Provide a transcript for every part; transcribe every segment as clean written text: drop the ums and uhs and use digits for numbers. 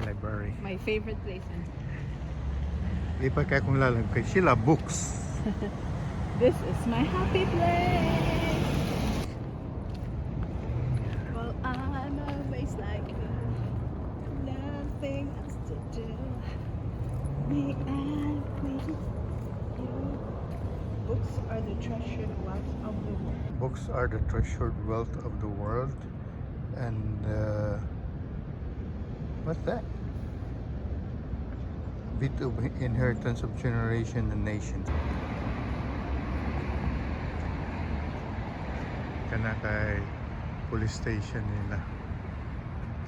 Library. My favorite place in Di pa kay kung lalag kay sila books. This is my happy place. Well, I'm always like you. Nothing else to do. Me and me, you. Books are the treasured wealth of the world. Books are the treasured wealth of the world. And what's that? Bit of inheritance of generation and nations. Kana kay police station nila.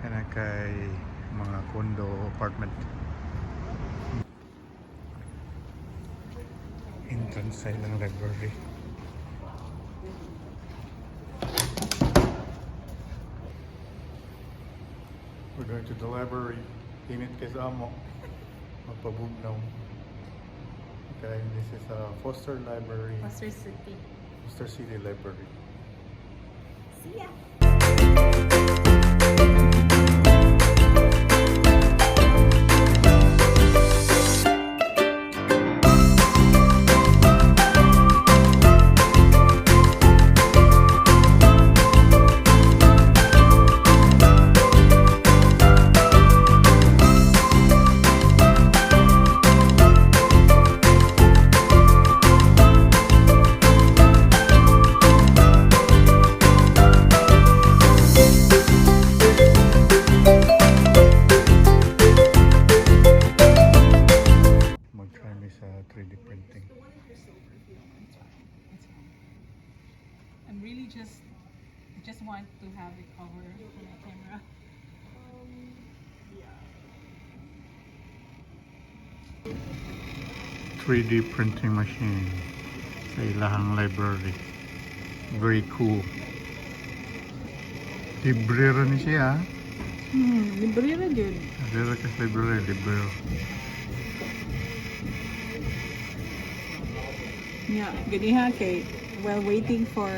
Kana kay mga condo apartment. Entrance sa ilang library. We're going to the library. Init kay sa amo. Magpabugnaw. Okay, this is a Foster Library. Foster City. Foster City Library. See ya. Mag-try mi sa 3D printing. It's fine. It's fine. I'm really just want to have a cover for my camera. Yeah. 3D printing machine sa ilahang library. Very cool. Libre ra ni siya. Libre ra jud. Libre ra kasi library, libre ra. Yeah, ganiha kay while waiting for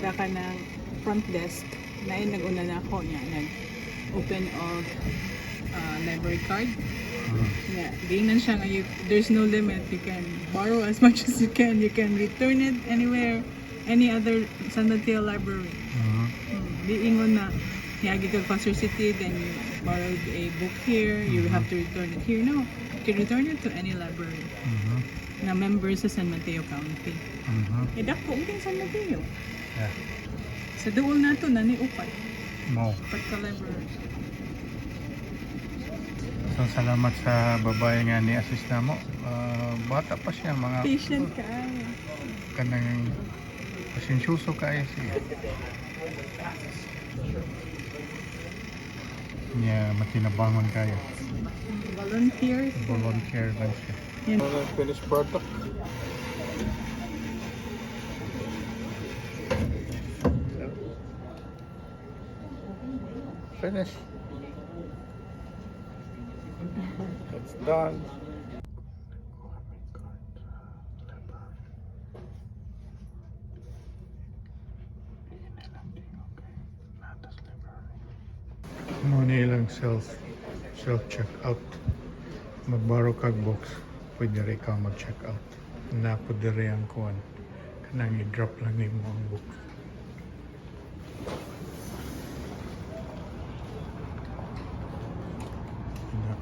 the kanang front desk, naay nag-una na ako niya nag open og library card. Yeah, giingnan siya nga you, there's no limit. You can borrow as much as you can. You can return it anywhere, any other San Mateo library. Giingon na niagi kag Foster City, then you borrowed a book here, you have to return it here. No, you can return it to any library na member sa San Mateo County. Eh, dako ang San Mateo. Sa duol nato na ni upat. Mo. Upat ka library. So salamat sa babae nga ni assist na mo. Ah, bata pa siya, mga Patient ka. Kanang pasensyoso kaayo siya. Niya matinabangon kayo. Volunteer. Volunteer lang siya. Yan. Ano ang finished product? Finish. It's done. Mo ni ilang self check out. Magbaro kag box, pwede rin ikaw mag check out. Na po diri ang kuan. Kanang i-drop lang nimo ang book. Na,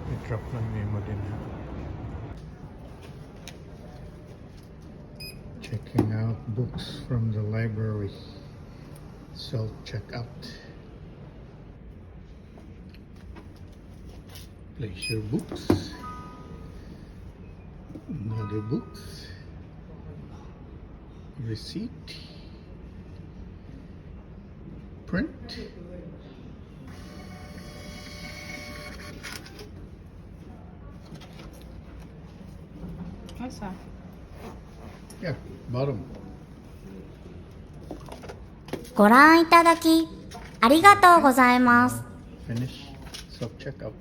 i-drop lang nimo din ha. Checking out books from the library. Self checkout. Place your books. Another books. Receipt. Print. Asa? Yeah, bottom. ご覧いただきありがとうございます。 Finish. Self checkout.